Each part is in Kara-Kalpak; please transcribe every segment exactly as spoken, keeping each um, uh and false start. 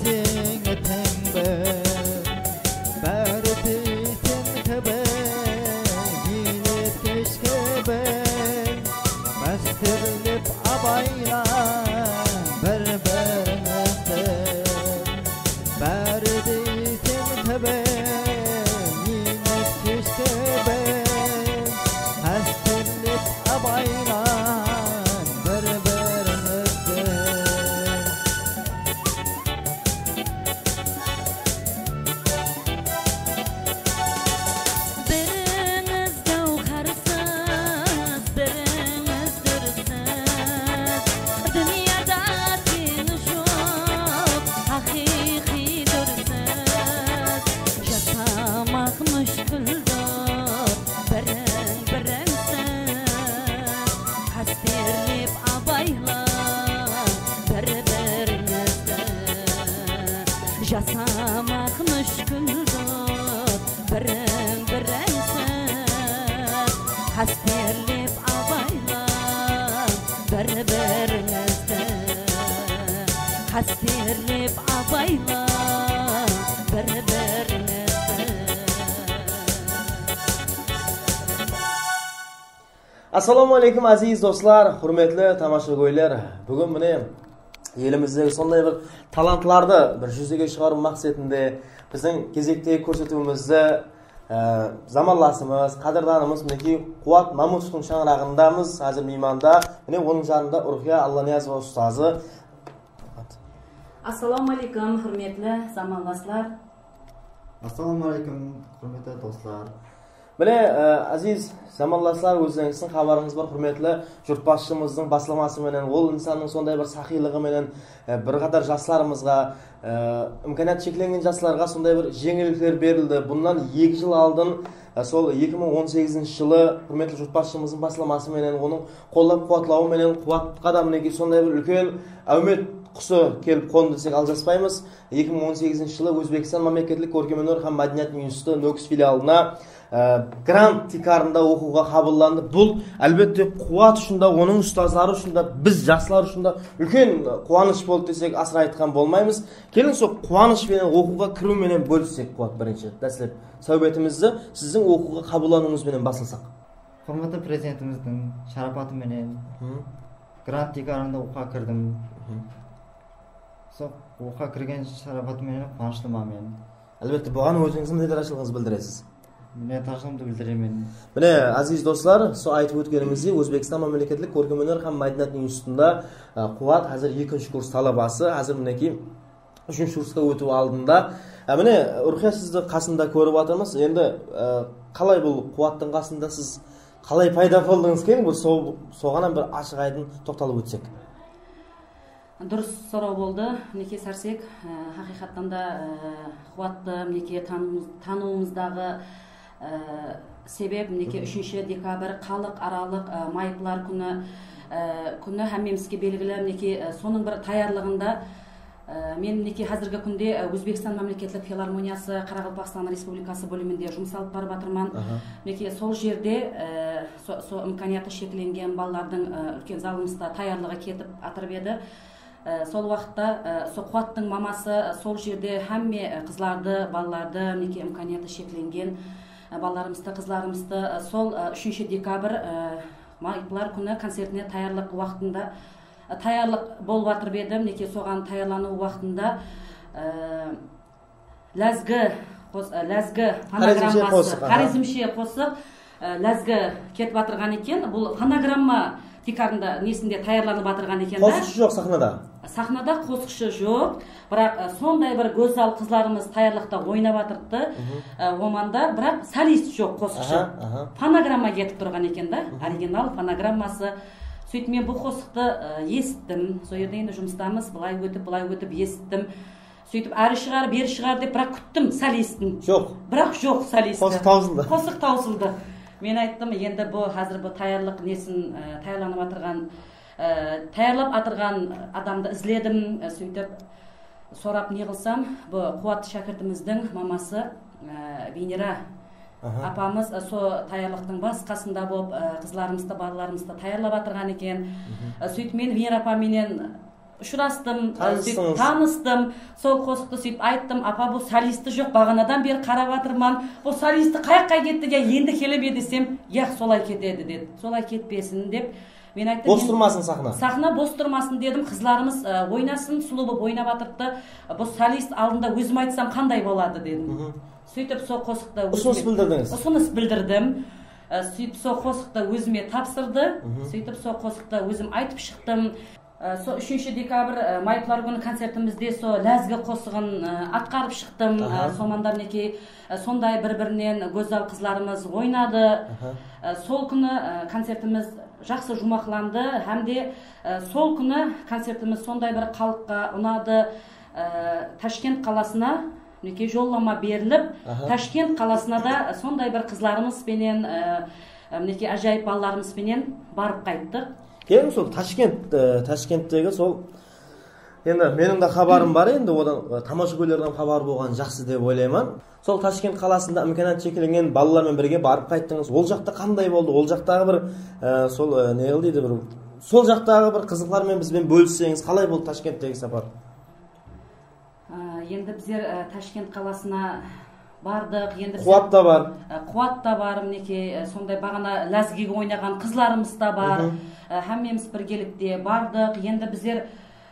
Seńi teń bil, bári de sen kibi, miynetkeshke bil, qásterlep abaylań bir-birińizdi. Bári de sen kibi, miynetkeshke bil, qásterlep abaylań bir-birińizdi. Birińiz gáwharsız, birińiz dúrsiz. Dúnyada teńi joq haqıyqıy dúrsiz. Jasamaq múshkil dop, biriń-birińsiz. Qásterlep abaylań bir-birińizdi. Jasamaq múshkil dop, biriń-birińsiz. Qásterlep abaylań bir-birińizdi. Qásterlep abaylań bir-birińizdi. Assalawma aleykum, áziz doslar, húrmetli tamashagóyler. Búgin mine elimizdegi sonday bir talantlardı bir júzege shıǵarıw maqsetinde biziń gezektegi kórsetiwimizdi, e, zamanlasımız, qádirdanımız, minekey, Quwat Mamutovtıń shańaraǵındamız. Házir miymanda, mine, onıń janında Urqiya Allaniyazova ustazı. Assalawma aleykum, húrmetli zamanlaslar. Assalawma aleykum, húrmetli doslar. Mine, e, áziz zamanlaslar, ózlerińizdiń xabarıńız bar, húrmetli jurtbasshımızdıń baslaması menen, ol insannıń sonday bir saqıylıǵı menen, e, bir qatar jaslarımızǵa, e, imkaniyatı sheklengen jaslarǵa sonday bir jeńillikler berildi. Bunnan eki jıl aldın, e, sol eki mıń on segizinshi jılı húrmetli jurtbasshımızdıń baslaması menen, onıń qollap-quwatlawı menen Quwatqa da minekey sonday bir úlken áwmet qusı kelip qondı desek aljaspaymız. Eki mıń on segizinshi jılı Ózbekstan mámleketlik kórkem óner hám mádeniyat institutı Nókis filialına, e, grant tiykarında oqıwǵa qabıllandı. Bul, álbette, Quwat ushın da, onıń ustazları ushın da, biz, jaslar ushın da úlken quwanısh boldı desek, asıra aytqan bolmaymız. Keliń, sol quwanısh penen oqıwǵa kiriw menen bólissek, Quwat, birinshi dáslep sáwbetimizdi siziń oqıwǵa qabıllanıwıńız benen baslasaq. Húrmetli Prezidentimizdiń sharapatı menen grant tiykarında oqıwǵa kirdim. Sol oqıwǵa kirgen sharapatım menen quwanıshlıman men. Álbette, buǵan ózińizdiń minnetdarshılıǵıńızdı bildiresiz. Minnetdarshılıǵımdı bildiremen. Mine, áziz doslar, sol aytıp ótkenimizdey, Ózbekstan mámleketlik kórkem óner hám mádeniyat institutında, a, Quwat házir ekinshi kurs talabası, házir minekey úshinshi kursqa ótiw aldında. A, mine, Urqiya, sizdi qasında kórip atırmız. Endi, a, qalay bul Quwattıń qasında siz qalay payda boldıńız? Keliń, bul so-, soǵan hám bir ashıq-aydın toqtalıp ótsek. Durıs soraw boldı. Minekey, Sársek, e, haqıyqattan da, e, Quwattı, minekey, tanıwımız-, tanıwımızdaǵı, e, sebep, minekey, úshinshi dekabr, xalıq aralıq, e, mayıplar kúni, e, kúni hámmemizge belgili. Minekey, e, sonıń bir tayarlıǵında, e, men, minekey, házirgi kúnde, e, Ózbekstan mámleketlik filarmoniyası Qaraqalpaqstan Respublikası bóliminde jumıs alıp barıp atırman. Minekey, sol jerde, e, so-, so imkaniyatı sheklengen balalardıń, e, úlken zalımızda tayarlıǵı ketip atırıp edi. E, sol waqıtta, e, so Quwattıń maması, e, sol jerde hámme, e, qızlardı, balalardı, minekey, imkaniyatı sheklengen, e, balalarımızdı, qızlarımızdı, e, sol, e, úshinshi dekabr, e, mayıplar kúni koncertine tayarlıq waqtında, e, tayarlıq bolıp atırıp edi. Minekey, soǵan tayarlanıw waqtında, e, Lázgi qos-, e, lázgi fonogramması, qosıq, aha. Xorezmshe qosıq, e, lázgi ketip atırǵan eken. Bul fonogramma tiykarında nesinde tayarlanıp atırǵan eken da. Qosıqshı joq saxnada? Saxnada qosıqshı joq. Biraq, e, sonday bir gózzal qızlarımız tayarlıqta oynap atırıptı. E, omanda, biraq solist joq qosıqshı. Aha, aha. Fonogramma ketip turǵan eken da, original fonogramması. Sóytip men bul qosıqtı, e, esittim. Sol jerde endi jumıstamız, bılay ótip, bılay ótip esittim. Sóytip, ári shıǵar, beri shıǵar dep, biraq kúttim solistin. Joq. Biraq joq solisti. Qosıq tawsıldı. Qosıq tawsıldı. Men ayttım, endi bu házir bu tayarlıq nesin, e, tayarlanıp atırǵan, e, tayarlap atırǵan adamdı izledim, e, sóytip sorap ne qılsam, bu Quwat shákirtimizdiń maması, e, Venera apamız, e, so tayarlıqtıń bas qasında bolıp, e, qızlarımızdı, balalarımızdı tayarlap atırǵan eken. E, sóytip men Venera apa menen Ushırastım, e, sóytip tanıstım. Sol qosıqtı sóytip ayttım, "Apa, bul solisti joq, baǵanadan beri qarap atırman. Bul solisti qayaqqa ketti, ya endi kele me?" desem, "Yaq, solay ketedi," dedi. "Solay ketpesin," dep men ayttım. Bos turmasın saxna. Saxna bos turmasın dedim, qızlarımız, e, oynasın, sulıw bolıp oynap atırıptı. Bul solist aldında ózim aytsam qanday boladı dedim. Sóytip sol qosıqtı ózime usınıs bildirdińiz? Usınıs bildirdim. E, sóytip sol qosıqtı ózime tapsırdı. Sóytip sol qosıqtı ózim aytıp shıqtım. Á, sol úshinshi dekabr, á, mayıplar kúni koncertimizde sol lázgi qosıǵın, á, atqarıp shıqtım. Á, somanda, minekey, á, sonday bir-birinen gózzal qızlarımız oynadı. Á, sol kúni, á, koncertimiz jaqsı juwmaqlandı hám de, á, sol kúni koncertimiz sonday bir xalıqqa unadı. Á, Tashkent qalasına, minekey, jollama berilip, Tashkent qalasına da sonday bir qızlarımız penen, á, á, minekey, ájayıp balalarımız penen barıp qayttıq. Keliń, sol Tashkent, e, Tashkenttegi sol, endi meniń de xabarım bar, endi odan, e, tamashagóylerdiń xabarı bolǵanı jaqsı dep oylayman. Sol Tashkent qalasında imkaniyatı sheklengen balalar menen birge barıp qayttıńız. Ol jaqta qanday boldı? Ol jaqtaǵı bir, e, sol, e, ne qıl deydi, bir, sol jaqtaǵı bir qızıqlar menen bizben bólisseńiz, qalay boldı Tashkenttegi sapar? Á, endi bizler, á, Tashkent qalasına bardıq. Endi bizler Quwat ta bar. Á, Quwat ta bar, minekey, á, sonday baǵana lázgige oynaǵan qızlarımız da bar. Á, hámmemiz birgelikte bardıq. Endi bizler,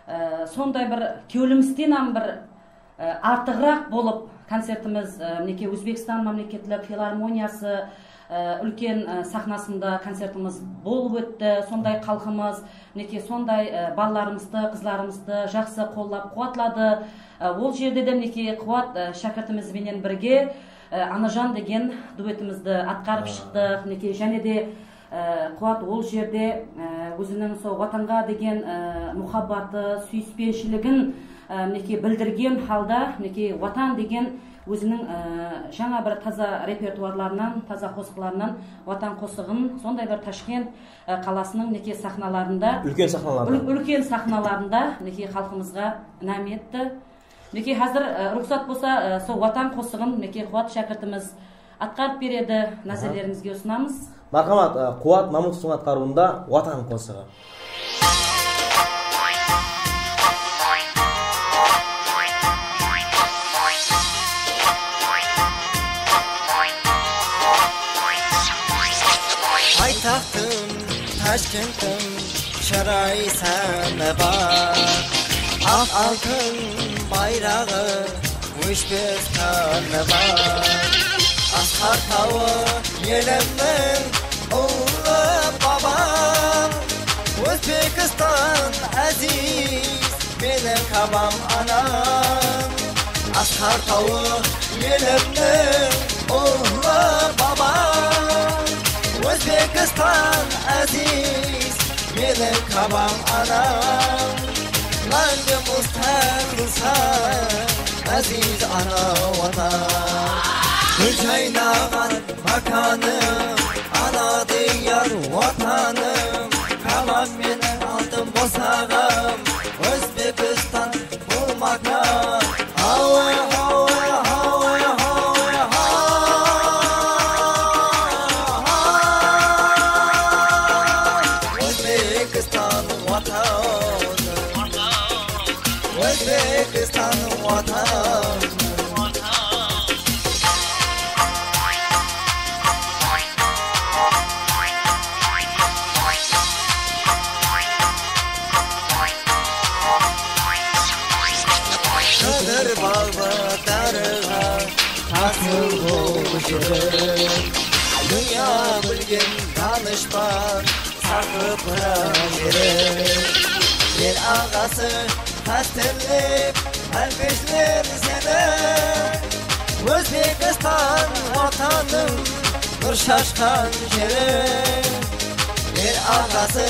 á, sonday bir kewlimizden hám bir, á, artıǵıraq bolıp koncertimiz, á, minekey, Ózbekstan mámleketlik filarmoniyası, Á, úlken, á, saxnasında koncertimiz bolıp ótti. Sonday xalqımız, minekey, sonday, á, balalarımızdı, qızlarımızdı jaqsı qollap-quwatladı. Á, ol jerde de, minekey, Quwat, á, shákirtimiz benen birge, á, Anajan degen duetimizdi atqarıp shıqtıq. Minekey, jáne de, á, Quwat ol jerde, á, óziniń sol Watanǵa degen, á, muhabbatı, súyispenshiligin, á, minekey, bildirgen halda, minekey, Watan degen óziniń, e, jańa bir taza repertuarlarınan, taza qosıqlarınan Watan qosıǵın sonday bir Tashkent, e, qalasınıń, minekey, saxnalarında, úlken saxnalarda, ul-, úlken saxnalarında, minekey, xalqımızǵa inam etti. Minekey, házir, e, ruxsat bolsa, e, sol Watan qosıǵın, minekey, Quwat shákirtimiz atqarıp beredi, názerlerińizge usınamız. Marhamat, e, Quwat Mamutovtıń atqarıwında Watan qosıǵı. Paytaxtım, Tashkentim, shıray sánı bar. Aq altın bayraǵı óshpes qanı bar. Asqar tawı elimniń ullı babam. Ózbekstan áziz, meniń Kabam anam. Asqar tawı elimniń ullı babam. Ózbekstan áziz, meniń Kabam anam. Máńgi mustaqilsań, áziz ana Watan. Gúl jaynaǵan mákanım, ana diyar Watanım. Kabam meniń altın bosaǵım, Ózbekstan bul mákan. Hawa, hawa, hawa, hawa, hawa. Ózbekstan Watan. Ózbekstan Watan. Qıdır baǵ-batarǵa hasıl bul jerim. Dúnya bilgen danıshpan Saqıpıra jeri, el aǵası, qásterlep, álpeshler seni. Ózbekstan, Watanım, nur shashqan jeri. El aǵası,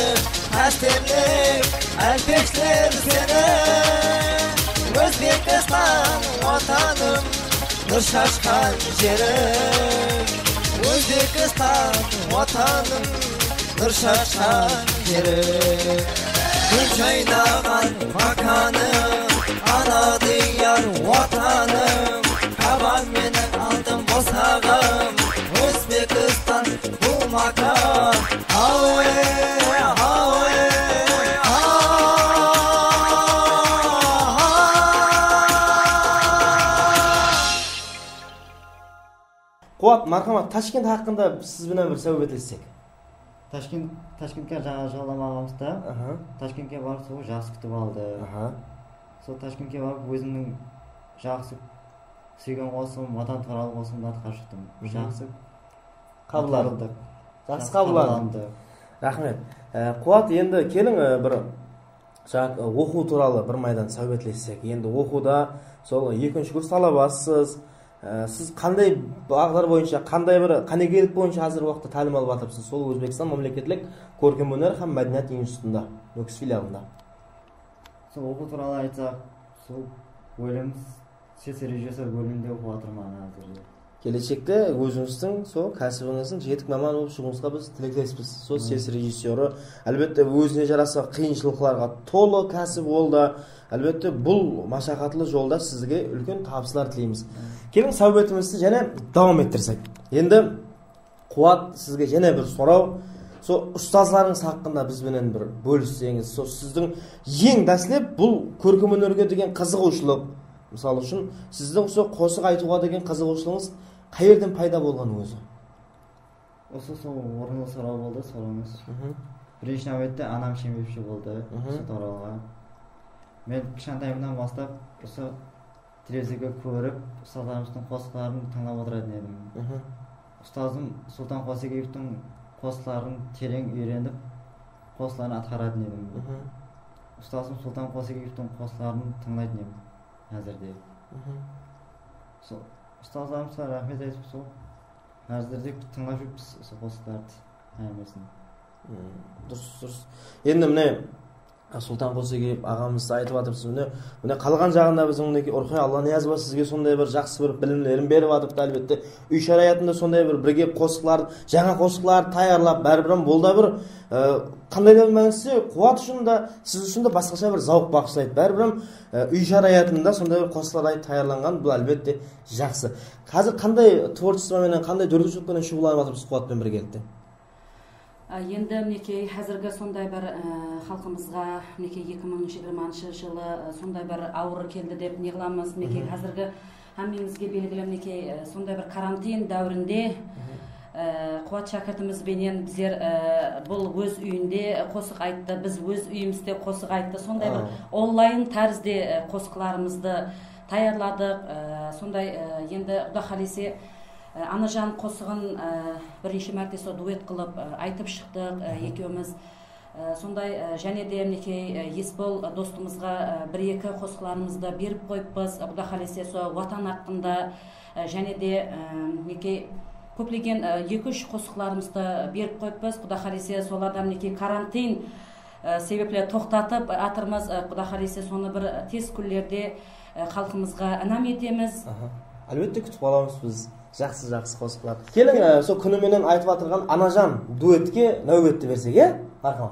qásterlep, álpeshler seni. Ózbekstan, Watanım, nur shashqan jeri. Ózbekstan, Watanım, nur shashqan jeri. Gúl jaynaǵan mákanım, ana diyar Watanım. Kabam meniń altın bosaǵım, Ózbekstan bul mákan. Hawa, hawa, hawa. Quwat, marhamat, Tashkent haqqında siz benen bir sáwbetlessek. Tashkent, Tashkentke jańa jollama alǵanbız da. Aha. Tashkentke barıp, sol jaqsı kútip aldı. Aha. Sol Tashkentke barıp, ózimniń jaqsı súygen qosıǵım, Watan tuwralı qosıǵımdı atqarıp shıqtım. Mhm. Jaqsı Qabıllandı. Jaqsı qabıllandı. Raxmet. E, Quwat, endi keliń, e, bir, jańa, e, oqıw tuwralı bir maydan sáwbetlessek. Endi oqıwda sol ekinshi kurs talabasısız. E, siz qanday baǵdar boyınsha, qanday bir qánigeylik boyınsha házirgi waqıtta tálim alıp atırsız? Sol Ózbekstan mámleketlik kórkem óner hám mádeniyat institutında, Nókis filialında. Sol oqıw tuwralı aytsaq, sol bólim ses rejissyor bóliminde oqıp atırman házirde. Keleshekte ózińizdiń sol kásibińizdiń jetik mamanı bolıp shıǵıwıńızǵa biz tileklespis. Sol ses rejissyorı, álbette, ózine jarasa qıyınshılıqlarǵa tolı kásip ol da. Álbette, bul mashaqatlı jolda sizge úlken tabıslar tileymiz. Keliń, sáwbetimizdi jáne dawam ettirsek. Endi Quwat, sizge jáne bir soraw. Sol ustazlarıńız haqqında biz benen bir bólisseńiz. Sol sizdiń eń dáslep bul kórkem ónerge degen qızıǵıwshılıq, mısal ushın, sizdiń usı qosıq aytıwǵa degen qızıǵıwshılıǵıńız qayerden payda bolǵan ózi? Usı sol orınlı soraw boldı, sorańız. Mhm. Birinshi náwbette anam sebepshi boldı usı torawǵa. Men kishkentayımnan baslap usı terezege kórip, ustazlarımızdıń qosıqların tıńlap otıratın edim. Mhm. Ustazım Sultan Qosegeyevtiń qosıqların tereń úyrenip, qosıqların atqaratın edim. Mhm. Ustazım Sultan Qosegeyevtiń qosıqların tıńlaytın edim házirde. Mhm. Sol ustazlarımızǵa raxmet aytıp, sol házirde tıńlap júrmiz usı qosıqlardı hámmesin. Durıs, durıs. Endi mine, Sultan Qosegeev aǵamız aytıp atırsız, mine, mine qalǵan jaǵında biziń, minekey, Urqıya Allaniyazova sizge sonday bir jaqsı bir bilimlerin berip atıptı, álbette. Úy sharayatında sonday bir birge qosıqlar, jańa qosıqlar tayarlap, báribir hám bul da bir, e, qanday da bir mánisinde Quwat ushın da, siz ushın da basqasha bir zawıq baǵıshlaydı. Báribir hám, e, úy sharayatında sonday bir qosıqlar aytıp tayarlanǵan, bul, álbette, jaqsı. Házir qanday tvorchestvo menen, qanday dóretiwshilik penen shuǵıllanıp atırsız Quwat penen birgelikte? Á, endi, minekey, házirgi sonday bir, á, xalqımızǵa, minekey, eki mıń jigirmanshı jılı, á, sonday bir awır keldi dep ne qılamız? Minekey, házirgi hámmemizge belgili, minekey, á, sonday bir karantin dáwirinde, á, Quwat shákirtimiz benen bizler, á, bul óz úyinde qosıq ayttı, biz óz úyimizde qosıq ayttı. Sonday bir onlayn tárizde, á, qosıqlarımızdı tayarladıq. Á, sonday, á, endi, Quda qálese, Á, Anajan qosıǵın, á, birinshi márte sol duet qılıp, á, aytıp shıqtıq, á, ekewimiz. Á, sonday, á, jáne de, minekey, á, Esbol, á, dostımızǵa, á, bir-eki qosıqlarımızdı berip qoyıppız. Quda qálese, sol Watan haqqında, á, jáne de, á, minekey, kóplegen, á, eki-úsh qosıqlarımızdı berip qoyıppız. Quda qálese, solardan, minekey, karantin, á, sebepli toqtatıp atırmız. Á, Quda qálese, sonı bir tez kúnlerde, á, xalqımızǵa inam etemiz. Aha. Álbette, kútip qalamız biz. Jaqsı, jaqsı qosıqlar. Keliń, e, sol kúni menen aytıp atırǵan Anajan duetke náwbetti bersek, e? Marhamat.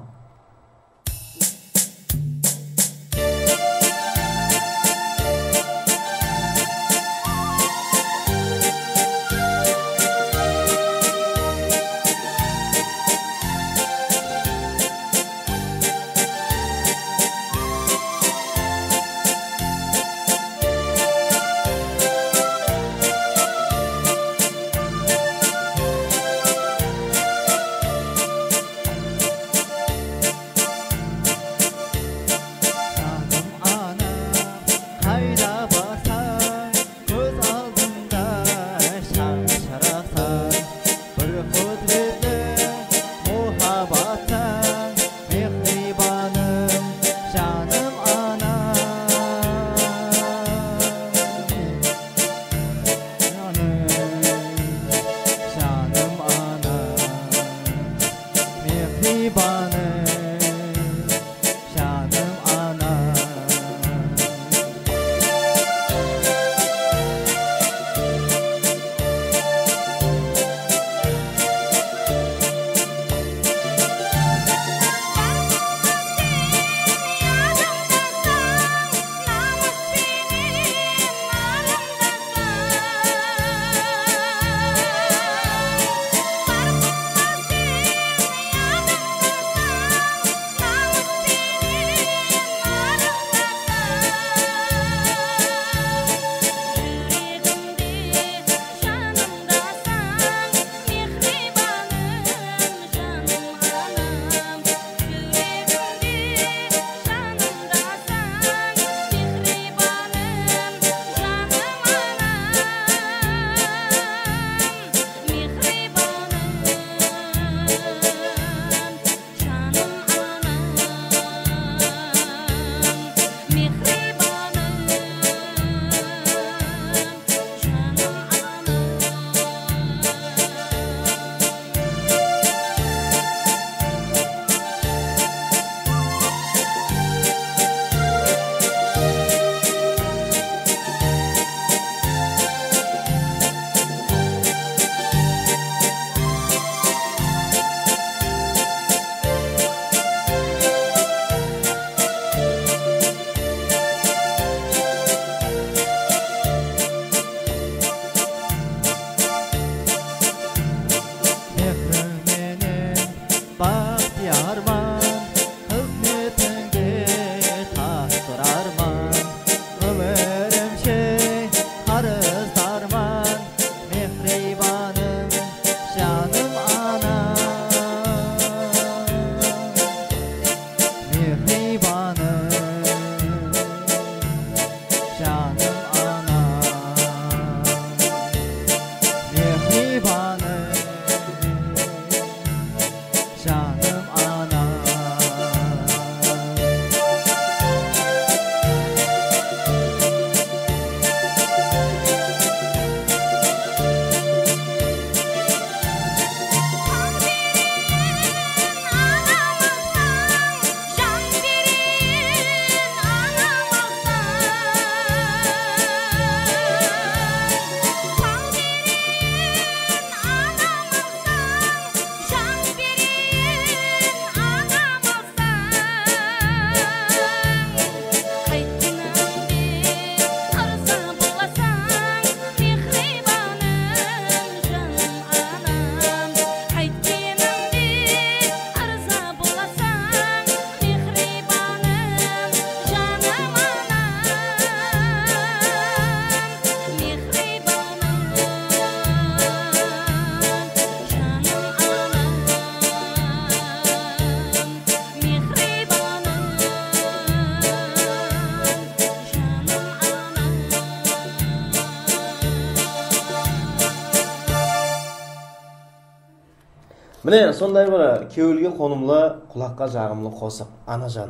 Mine, sonday bir kewilge qonımlı, qulaqqa jaǵımlı qosıq, Anajan.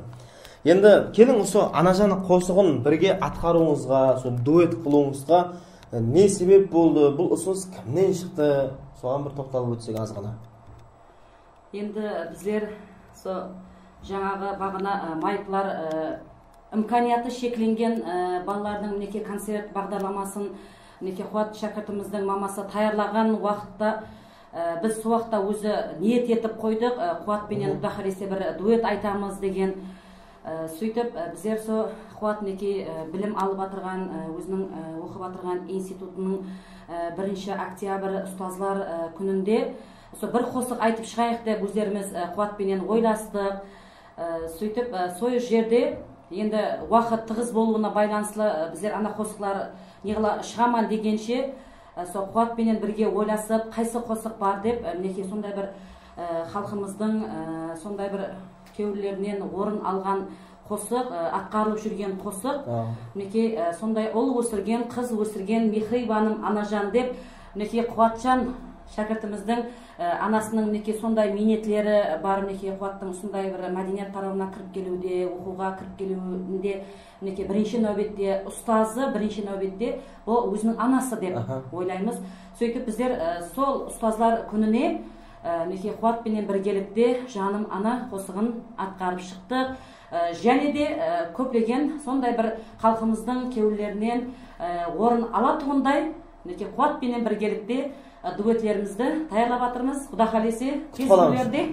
Endi keliń, usı Anajan qosıǵın birge atqarıwıńızǵa, sol duet qılıwıńızǵa, e, ne sebep boldı? Bul usınıs kimnen shıqtı? Soǵan bir toqtalıp ótsek azǵana. Endi bizler so jańaǵı baǵana, e, mayıplar, e, imkaniyatı sheklengen, e, balalardıń, minekey, koncert baǵdarlamasın, minekey, Quwat shákirtimizdiń maması tayarlaǵan waqıtta, e, biz sol waqıtta ózi niyet etip qoydıq, e, Quwat penen Quda qálese bir duet aytamız degen. E, sóytip, e, bizler so Quwat, minekey, e, bilim alıp atırǵan, e, óziniń, e, oqıp atırǵan institutınıń, e, birinshi oktyabr ustazlar, e, kúninde usı bir qosıq aytıp shıǵayıq dep ózlerimiz, e, Quwat penen oylastıq. E, sóytip, e, sol jerde endi waqıt tıǵız bolıwına baylanıslı, e, bizler ana qosıqlar neǵıla shıǵaman degenshe, e, sol Quwat penen birge oylasıp, qaysı qosıq bar dep, e, minekey, sonday bir, e, xalqımızdıń, e, sonday bir kewillerinen orın alǵan qosıq, e, atqarılıp júrgen qosıq. Minekey, e, sonday ul ósirgen, qız ósirgen Mehribanım Anajan dep, minekey, Quwatjan shákirtimizdiń, e, anasınıń, minekey, sonday miynetleri bar, minekey, Quwattıń usınday bir mádeniyat tarawına kirip keliwde, oqıwǵa kirip keliwinde, minekey, birinshi náwbette ustazı, birinshi náwbette bul óziniń anası dep oylaymız. Sóytip bizler, e, sol ustazlar kúnine, e, minekey, Quwat penen birgelikte Janım ana qosıǵın atqarıp shıqtıq. E, jáne de, e, kóplegen sonday bir xalqımızdıń kewillerinen, e, orın alatuǵınday, minekey, Quwat penen birgelikte, e, duetlerimizdi tayarlap atırmız. Quda qálese, tez kúnlerde.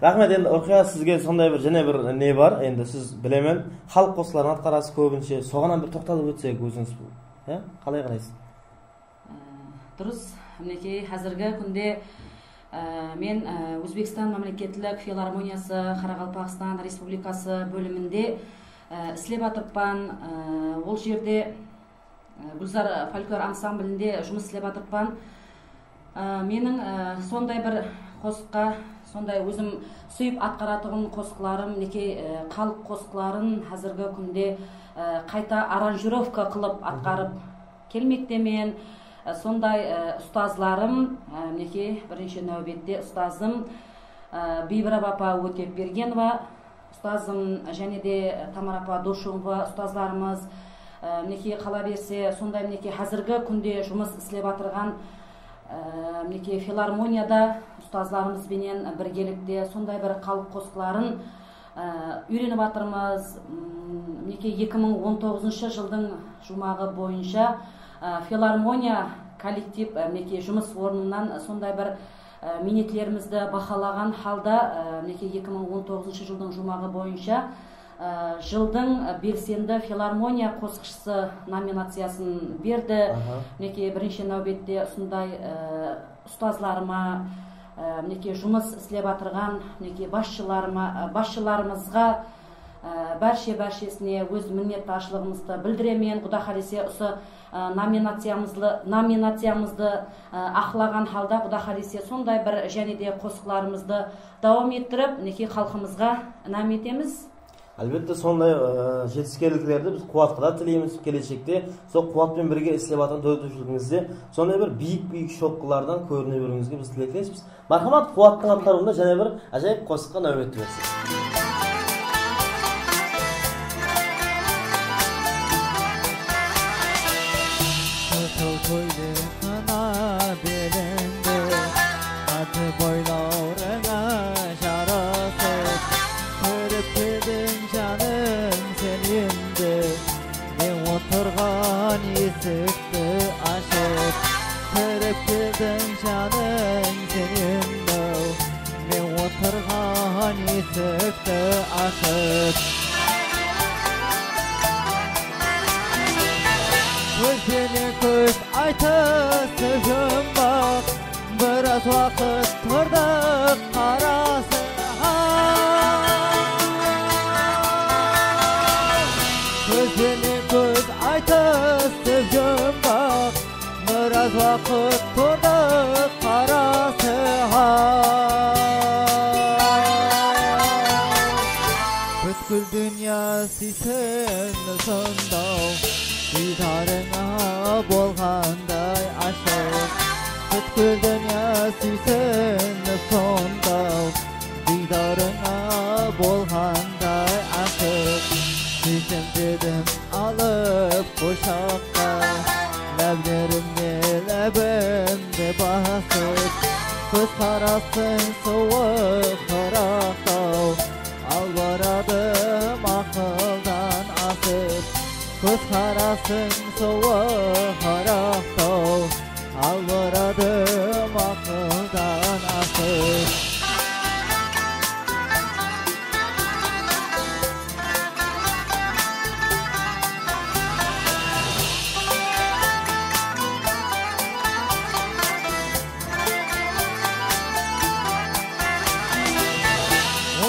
Raxmet, endi Urqiya, sizge sonday bir, jáne bir ne bar, endi siz, bilemen, xalıq qosıqların atqarasız kóbinshe, soǵan hám bir toqtalıp ótsek ózińiz, ya, qalay qaraysız? Durıs, minekey, házirgi kúnde, e, men, e, Ózbekstan mámleketlik filarmoniyası Qaraqalpaqstan Respublikası bóliminde, e, islep atırıppan. E, ol jerde, e, Gúlzar folklor ansamblinde jumıs islep atırıppan. E, meniń, e, sonday bir qosıqqa, sonday ózim súyip atqaratuǵın qosıqlarım, minekey, e, xalıq qosıqların házirgi kúnde, e, qayta aranjirovka qılıp atqarıp kelmektemen. E, sonday, e, ustazlarım, e, minekey, birinshi náwbette ustazım, e, Biybirap apa Ótepbergenova, ustazım, jáne de, e, Tamara apa Doshumova ustazlarımız. E, minekey, qala berse, sonday, minekey, házirgi kúnde jumıs islep atırǵan, e, minekey, filarmoniyada ustazlarımız benen birgelikte sonday bir xalıq qosıqların Á, úyrenip atırmız. M, minekey, eki mıń on toǵızınshı jıldıń juwmaǵı boyınsha, á, filarmoniya kollektiv, á, minekey, jumıs ornınan sonday bir, á, miynetlerimizdi bahalaǵan halda, á, minekey, eki mıń on toǵızınshı jıldıń juwmaǵı boyınsha, á, jıldıń, á, belsendi filarmoniya qosıqshısı nominaciyasın berdi. Aha. Minekey, birinshi náwbette usınday, á, ustazlarıma, e, minekey, jumıs islep atırǵan, minekey, basshılarıma, e, basshılarımızǵa, e, bárshe-bárshesine óz minnetdarshılıǵımızdı bildiremen. Quda qálese, usı, e, nominaciyamızlı-, nominaciyamızdı, e, aqlaǵan halda, Quda qálese, sonday bir jáne de qosıqlarımızdı dawam ettirip, minekey, xalqımızǵa inam etemiz. Álbette, sonday, ı, jetiskenliklerdi biz Quwatqa da tileymiz keleshekte. Sol Quwat penen birge islep atırǵan dóretiwshiligińizde sonday bir biyik-biyik shoqqilardan kórine beriwińizge biz tileklespiz. Marhamat, Quwattıń atqarıwında jáne bir ájayıp qosıqqa náwbet bersin. Qızıl kóylek qına belinde, atı boy bawırıńa jarasıp, kirip keldiń, janım, sen endi. Men otırǵan esikti ashıp, kirip keldiń, janım, sen endi. Men otırǵan esikti ashıp. Kóz benen kóz aytısıp jumbaq, biraz waqıt turdıq qarasıp. Kóz benen kóz aytısıp jumbaq, biraz waqıt turdıq qarasıp. Pútkil dúnya súysin sondaw, diydarıńa bolǵanday ashıq. Pútkil dúnya súysin Alıp qushaqqa, láblerińe lábimdi basıp, kóz qarasıń suwıq haraqtaw, albıradım aqıldan asıp, kóz qarasıń suwıq haraqtaw, albıradım aqıldan asıp.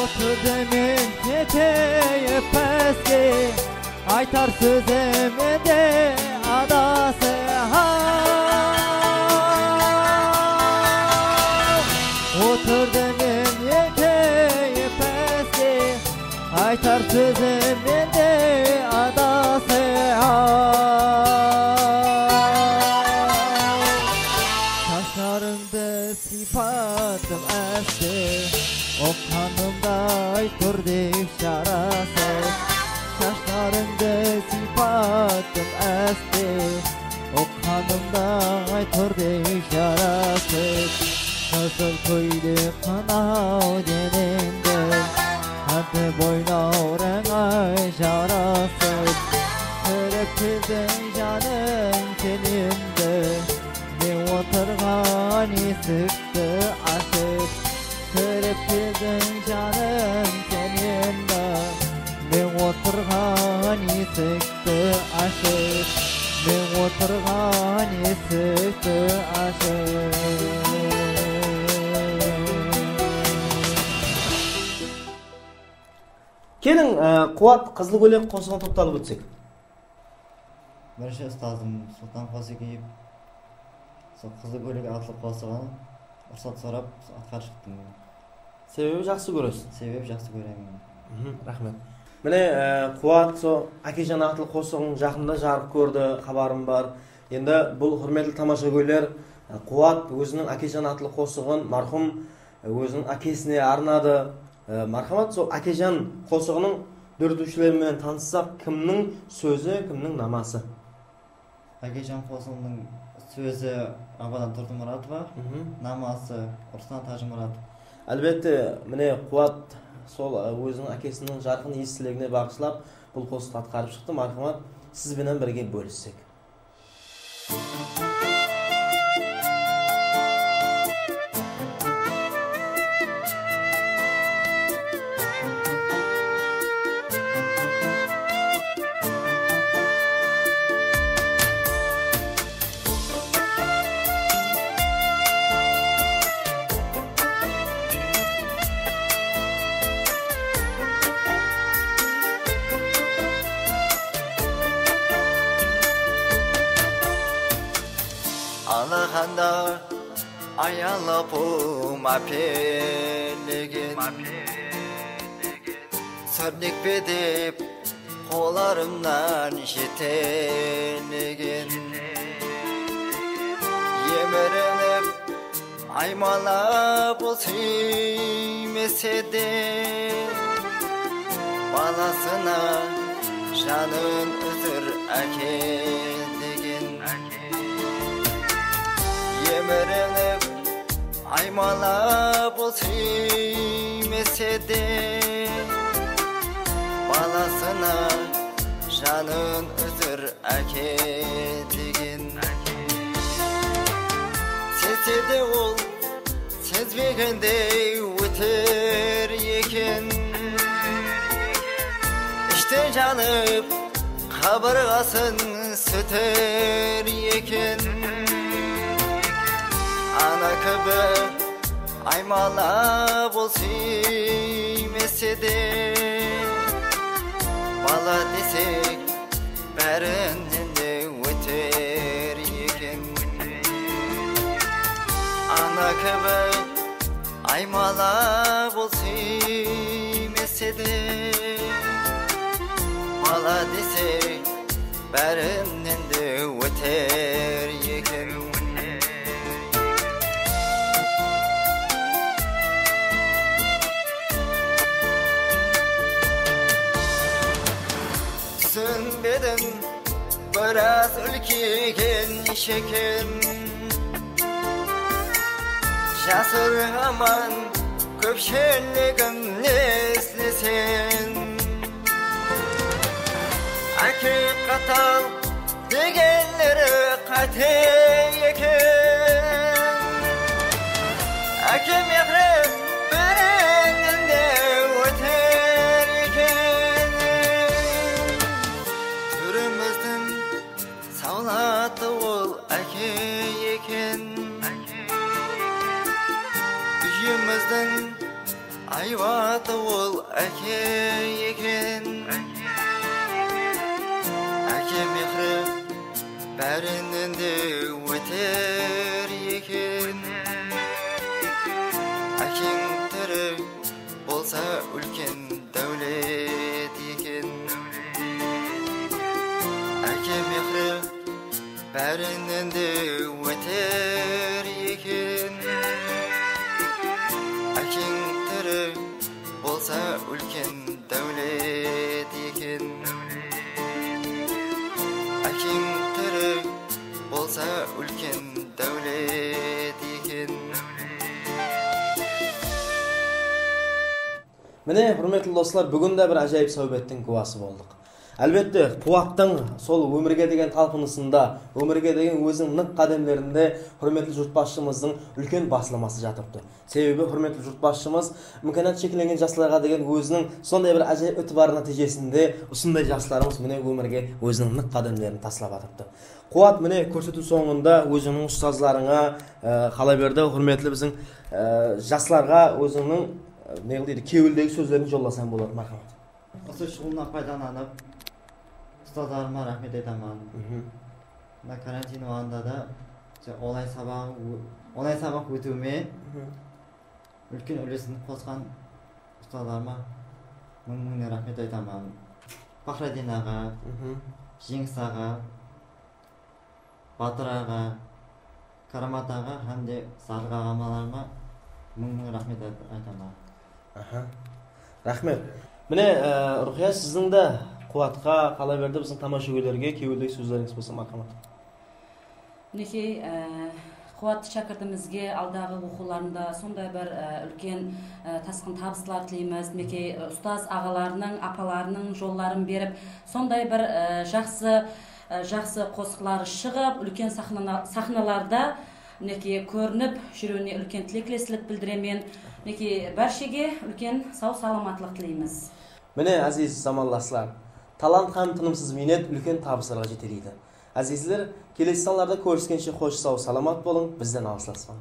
Otır demen keteyip páske, aytar sózim ende adası-haw. Otır demen keteyip páske, aytar sózim ende adası-haw. Shashlarıńdı sıypadım áste, oq qanımday tur dey jarasıp. Shashlarıńdı sıypadım áste, oq qanımday tur dey jarasıp. Qızıl kóylek qınaw deneńdi, qámti boynaw rańay jarasıp. Kirip keldiń janım sen endi, men otırǵan esikti ashıp. Kirip keldiń janım sen endi, men otırǵan esikti ashıp. Men otırǵan esikti ashıp. Keliń, e, Quwat, Qızıl kóylek qosıǵın toptalıp ótsek. Birinshi ustazım Sultan Qosekeev sol Qızıl kóylek atlı qosıǵın ruxsat sorap atqarıp shıqtım. Sebebi jaqsı kóresiz? Sebebi jaqsı kóremen. Mhm, raxmet. Mine, e, Quwat, so Ákejan atlı qosıǵıń jaqında jarıq kórdi, xabarım bar. Endi bul húrmetli tamashagóyler, e, Quwat óziniń Ákejan atlı qosıǵın marhum, e, óziniń ákesine arnadı. E, marhamat, so Ákejan qosıǵınıń dóretiwshileri menen tanıssaq, kimniń sózi, kimniń naması? Ákejan qosıǵınıń sózi Abadan Turdımuratova, mhm, naması Ruslan Tájimuratov. Álbette, mine, Quwat sol, e, óziniń ákesiniń jarqın estiligine baǵıshlap bul qosıqtı atqarıp shıqtı. Marhamat, siz benen birge bólissek. Alaxanda ayalapım ápelegen, sórnekpe dep qollarımnan jetelegen. Emirilip aymala bul súymese de, balasına janın úzir áke degen. Emirilip aymala bul súymese de, balasına janın úzir áke degen. Sezse de ol sezbegendey óter eken. Ishten janıp, qabırǵasın súter eken. Ana kibi aymala bul súymese de, bala desek, bárinen de óter eken. Ana kibi aymala bul súymese de, bala desek, bárinen de óter eken. Túsinbe Biraz úlkeygen sheken. Jasırmaman, kópshiligimde isleseń. Áke qatal degenleri qáte eken. Áke mehri bárennen de óter eken. Túrimizdiń sawlatı ol áke eken. Úyimizdiń aybatı ol áke eken. Áke mehri bárinen de óter eken. Ákeń tiri bolsa úlken dáwlet eken. Áke mehri bárinen de óter eken. Ákeń tiri bolsa úlken dáwlet eken. Ákeń tiri bolsa úlken dáwlet eken. Mine, húrmetli doslar, búgin de bir ájayıp sáwbettiń gúwası boldıq. Álbette, Quwattıń sol ómirge degen talpınısında, ómirge degen óziniń nıq qádemlerinde húrmetli jurtbasshımızdıń úlken baslaması jatırıptı. Sebebi húrmetli jurtbasshımız imkaniyatı sheklengen jaslarǵa degen óziniń sonday bir ájayıp itibarı nátiyjesinde usınday jaslarımız mine ómirge óziniń nıq qádemlerin taslap atırıptı. Quwat, mine, kórsetiw sońında ózińniń ustazlarıńa, e, qalaberdi, húrmetli biziń, e, jaslarǵa ózińniń, e, ne deydi, kewildegi sózlerińdi jollasań boladı, marhamat. Usı shuǵılımnan paydalanıp, ustazlarıma raxmet aytaman. Mhm. Mına karantin waqtında da onlayn sabaq, onlayn sabaq ótiwime Mhm. úlken úlesin qosqan ustazlarıma mıń-mıńnen raxmet aytaman. Faxriddin aǵa, Mhm. Jeńis aǵa, Batır aǵa, Karamat aǵa hám de Sarlıq aǵamalarıma mıń-mıń raxmet ayt-, aytaman. Aha. Raxmet. Mine, e, Ruqiyat, siziń de Quwatqa, qalaberdi, biziń tamashagóylerge kewildegi sózlerińiz bolsa, marhamat. Minekey, e, Quwat shákirtimizge aldaǵı oqıwlarında sonday bir, e, úlken, e, tasqın tabıslar tileymiz. Minekey, e, ustaz aǵalarınıń, apalarınıń jolların berip, sonday bir, e, jaqsı, e, jaqsı qosıqları shıǵıp, úlken saxnana-, saxnalarda, minekey, kórinip júriwine úlken tilekleslik bildiremen. Minekey, bárshege úlken saw-salamatlıq tileymiz. Mine, áziz zamanlaslar, talant hám tınımsız miynet úlken tabıslarǵa jeteleydi. Ázizler, kelesi sanlarda kóriskenshe xosh, saw, salamat bolıń, bizden alıslaspań.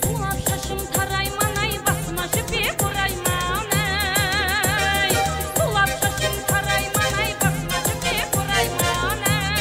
Suwlap shashım tarayman-ay, basıma jipek orayman-ay. Suwlap shashım tarayman-ay, basıma jipek orayman-ay.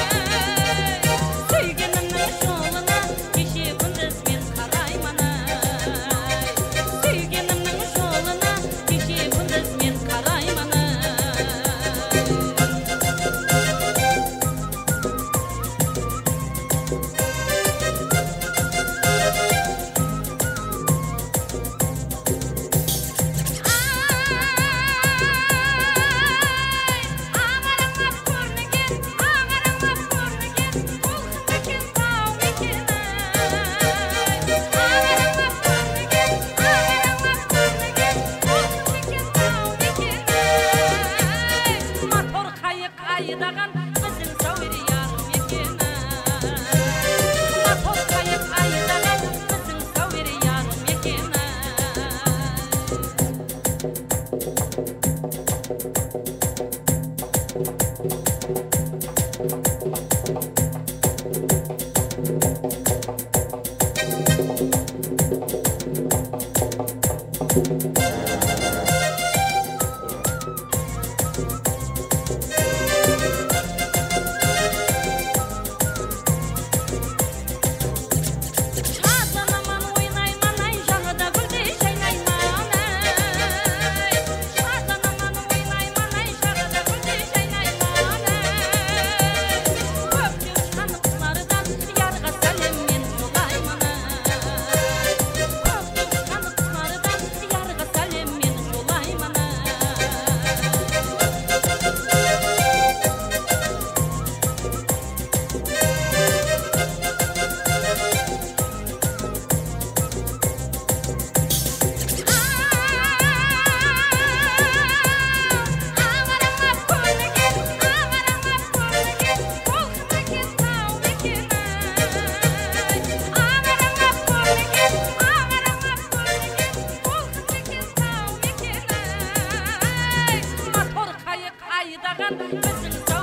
Taǵan bizdiń